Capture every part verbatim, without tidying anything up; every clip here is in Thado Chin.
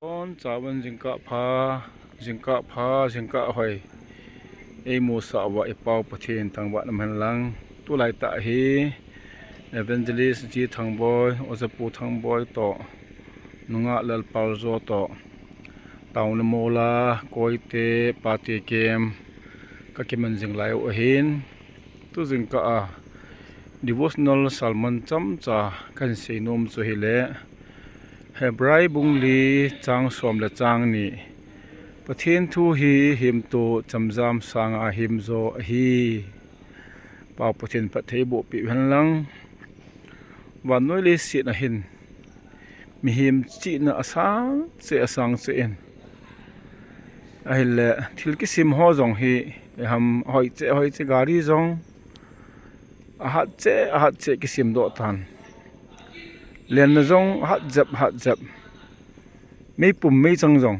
Bonchauvin jingkah pha, jingkah pha, jingkah hoi. Eimusah uva i Pau Pathen thangvahna um hen lang. Tulai tah hi Evangelist G Thangboi, Ojapu Thangboi toh, nungah Lalpaljo toh, Taona Mola, Koite, Pate Kem, kakiman jing lai u ahin. Tu jingkah a devotional sermon chomcha kahin seinom chu ahile, Hebrai bung li chang som le chang ni, Pathen thu hi hemto chemjam sanga hemjo ahi. Pau Pathen phatthei boh peh hen lang. Vannoi leiset a hin mihem chihna asang cheh, asang cheh in, ahile thil kisem ho jong hi, ham, hoi cheh, hoi cheh, gari jong ahat cheh, ahat cheh kisem doh tan. Lenna jong ahat jep, ahat jep. Meipum meichang jong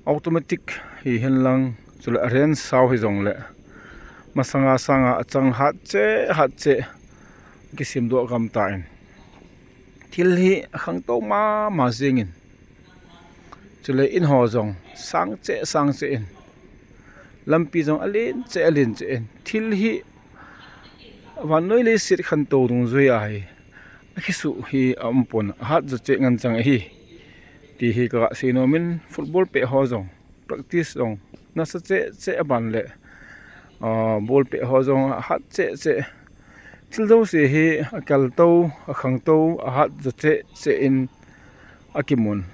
automatic hi hen lang, chule a ren sao hi jongle, masanga sanga achang hat cheh, hat cheh kisem doh gam tan. Thil hi akhangtou mama jingin, chule in ho jong sang cheh, sang cheh in, lampi jong alen cheh, alen cheh in, thil hi vannoi leiset khantou dungjui a hi akisuh hi aumpon, ahat jo cheh ngen chang ahi. Ti hi kaga seinom in, football pet ho jong, practice jong nasa cheh cheh, aban le, ah, ball pet ho jong ahat cheh cheh. Thil jouse hi akaltou, akhangtou, ahat jo cheh cheh in akimun.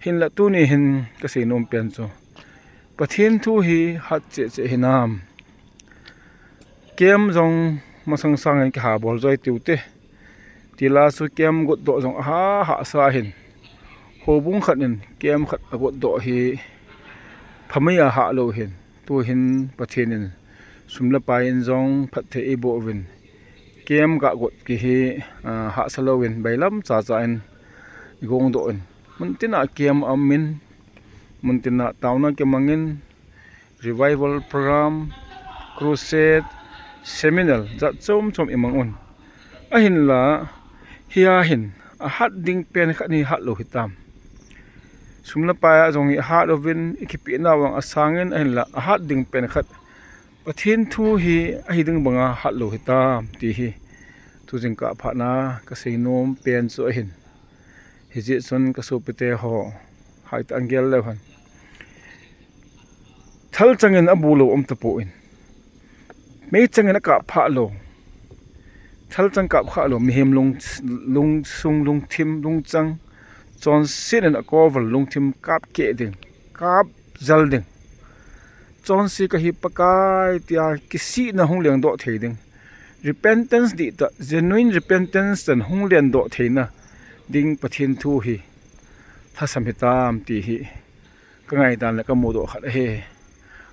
Hinla tuni hin kaseinom pen chu, Pathen thu hi hat cheh cheh hinam. Camp jong masang sangin kiha bol joi tiu te. Tila chu camp gotdoh jong aha hahsa hin. Houbung khat in camp khat agotdoh hi phamei a hah lou hin. Tuhin Pathen in sum le pai in jong phatthei eiboh uvin, camp ga got kihi, ah, hahsa louvin, bailam chacha in igong doh in. Muntina camp aum in, muntina taona kimang in, revival program, crusade, seminar, jat chom chom imang un. Ahinla, hia hin, ahat ding pen khat hi hat lou hitam. Sum le pai a jong hi ahat uvin, ikipehna vang asangin, ahinla, ahat ding pen khat, Pathen thu hi ahi ding banga hat lou hitam, ti hi tu jingkah phat na kaseinom pen chu ahin. Hijeh chun kasopite ho, haitah in gel leu hen. Thalchang in abu lou um tapon, meichang in akap phah lou, thalchang kap khah lou, mihem lung, lungsung, lungthim, lungchang, chonset in akovel lungthim kap keh ding, kap jal ding. Chonse kahi Pakai tia kisihna hung lengdoh thei ding. Repentance dihtah, genuine repentance chan hung lengdoh theina ding Pathen thu hi lhasam hitam ti hi kangaidan le kamudoh khat ahi.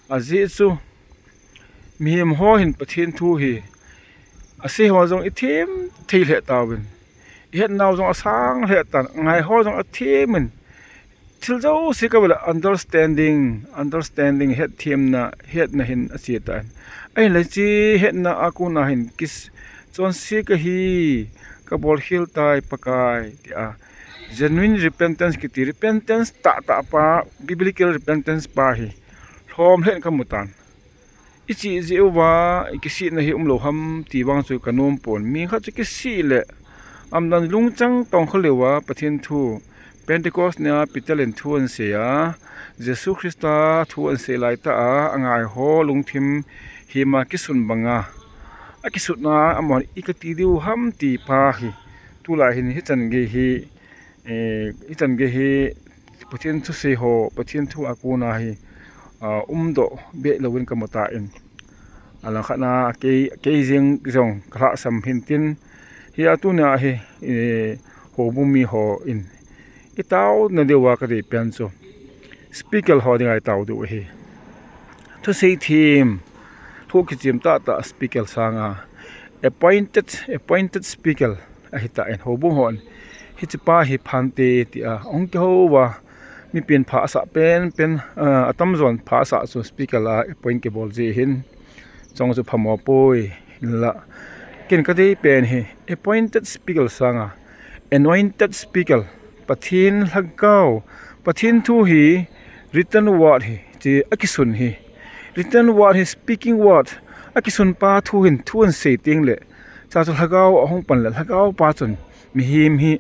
Ajeh chu mihem ho hin Pathen thu hi asei ho jong ithem thei lheh tauvin, ihetnau jong asang lheh tan, angai ho jong athem in, thil jouse kavela understanding, understanding, hetthemna, hetna hin ache tan. Ahinla hiche hetna a kona hin kis-, chonse kahi, kabol khel tai Pakai, tia genuine repentance kiti, repentance tahtah pa, biblical repentance pa hi lhom lheh in kamu tan. Ichih jeh uva ikisihna hi umlou ham ti vang chu kanom pon. Mi khat chu kisih le amdan lungchang tongkha leuva Pathen thu, Pentecost nia Peter in thu ahin sei a, Jesu Christa thu ahin sei laitah a, angai ho lungthim hima kisun banga, akisutna a amahon ikati diu ham ti pa hi, tulai hin hichan gei hi, eh, hichan gei hi Pathen thusei ho, Pathen thu a kona hi, ah, umdoh beh louvin kamu tan. Alangkhat na kei, kei jeng jong kalhahsam hintin, hia tunia hi, eh, houbung mi hon itaona diuva kadei pen chu speaker ho dinga itao diu ahi. Thusei them, thu kichem tahtah speaker sanga appointed, appointed speaker ahitan, houbung hon hichepa hi phante tia ahung kihouva, mipin pha asah penpen, ah, atamjon pha asah chu speaker a appoint kibol jeh hin, chong chu phamo poi. Hinla, ken kadei pen hi appointed speaker sanga anointed speaker Pathen lhagao, Pathen thu hi written word hi, hiche akisun hi. Written word hi, speaking word, akisun pa thu hin, thu ahin sei teng le, chuche chu lhagao ahung pan le, lhagao pa chun mihem hi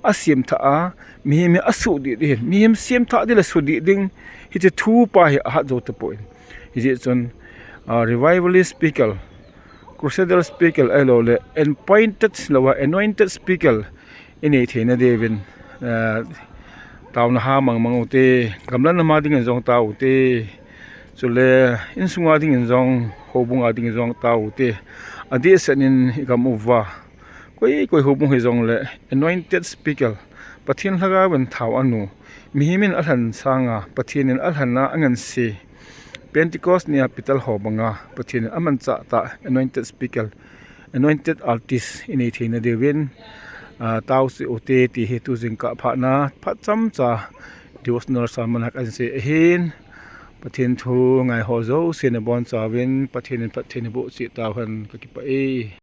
asem thah a, mihem hi asuh dih ding hin, mihem sem thah ding le suh dih ding, hiche thu pa hi ahat jou tapon. Hijeh chun, ah, revivalist speaker, crusader speaker ahilou le, appointed lou a, anointed speaker inei theina diuvin, eh, taona ha mangmang ute, gamla nam a dingin jong tao ute, chule insunga dingin jong, houbunga dingin jong tao ute, adehset in igam uva, koi koi houbung hijongle, anointed speaker, Pathen lhagao in thao anu, mihem in alhen sanga, Pathen in alhen a angansei, Pentecost nia Peter ho banga, Pathen in amanchah tah, anointed speaker, anointed artist inei theina diuvin, ah, tao cheh ute ti hi tu jingkah phatna, phat chomcha devotional sermon a kahin sei ahin, Pathen thu ngai ho jouse nabonchauvin, Pathen in phatthei naboh cheh tauhen, kakipah e.